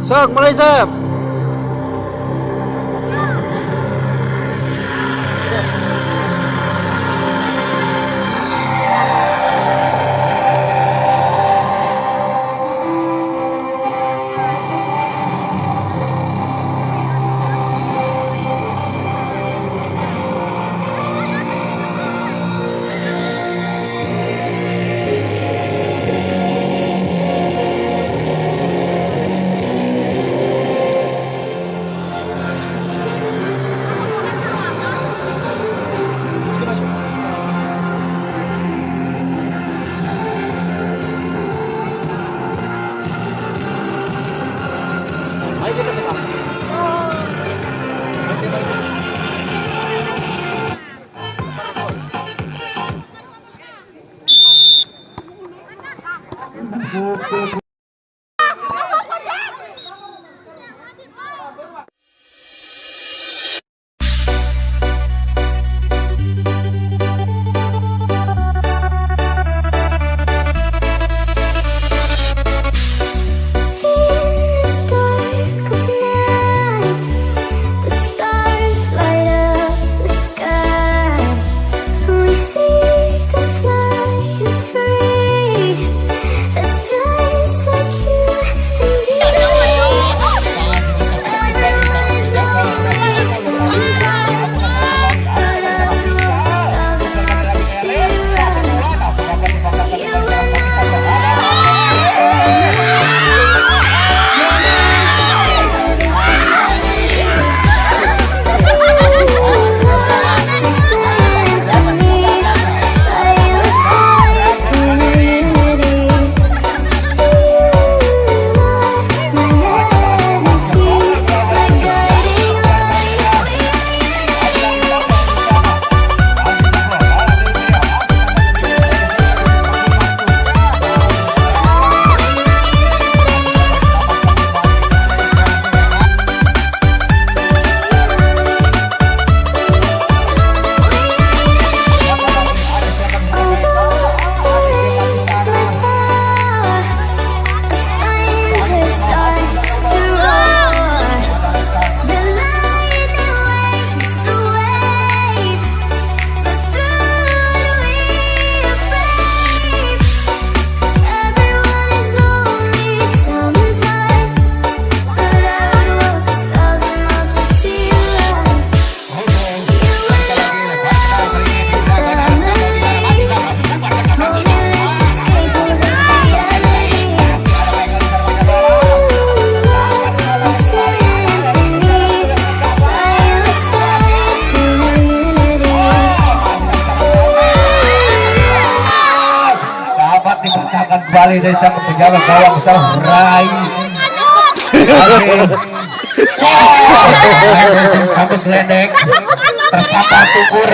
Sok mulai, Sam. In the dark of night, the stars light up the sky. We see them flying free. That's just like you and me. Everyone is lonely sometimes, but I would walk a thousand miles to see you rise. You and I. Starts to roar. The lightning wakes the wave, but through it we are brave. Everyone is lonely sometimes, but I would walk a thousand miles to see you rise. You and I, family. Hold me, let's escape all this reality. Ooh, symphony by your side, we are unity. Dapat dipatahkan kembali dari sang penjaga gawang besar Rai. Oke. Wah, sampai selendek tertata tukur.